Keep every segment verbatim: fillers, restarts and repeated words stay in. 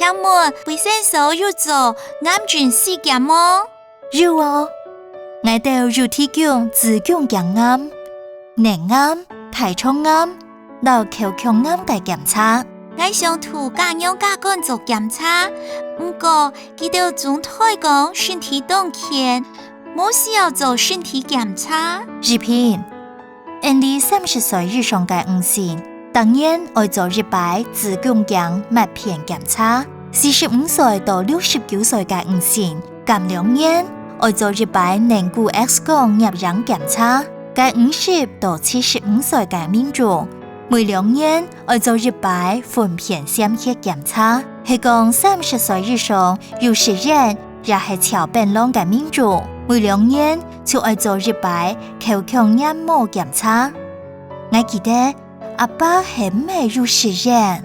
請問衛生所有做癌症篩檢無？有哦，𠊎兜有提供子宮頸癌、乳癌、大腸癌摎口腔癌个檢查。𠊎想渡家娘家官做檢查，毋過佢兜總推講身體當健，無需要做身體檢查。日平， 𫣆俚三十歲以上个女性，逐年愛做一擺子宮頸抹片檢查；四十五歲到六十九歲个女性，隔兩年愛做一擺乳骨X光攝影檢查；該五十到七十五歲个民眾，每兩年愛做一擺糞便潛血檢查。係講三十歲以上有食菸也係噍檳榔个民眾，每兩年就愛做一擺口腔黏膜檢查。 𠊎記得阿爸係毋係有食菸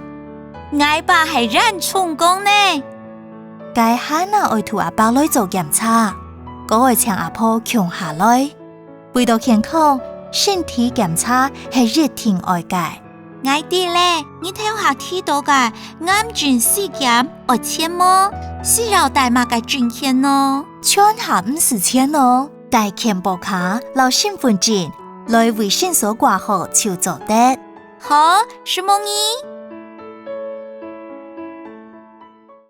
？𠊎爸係菸蟲公呢。該還愛渡阿爸來做檢查，過愛請阿婆共下來。為著健康，身體檢查係一定愛个。𠊎知咧，你頭下提到个癌症篩檢愛錢無？需要帶麼个證件呢？全下毋使錢哦，帶健保卡摎身分證來衛生所掛號就做得。好，承蒙你。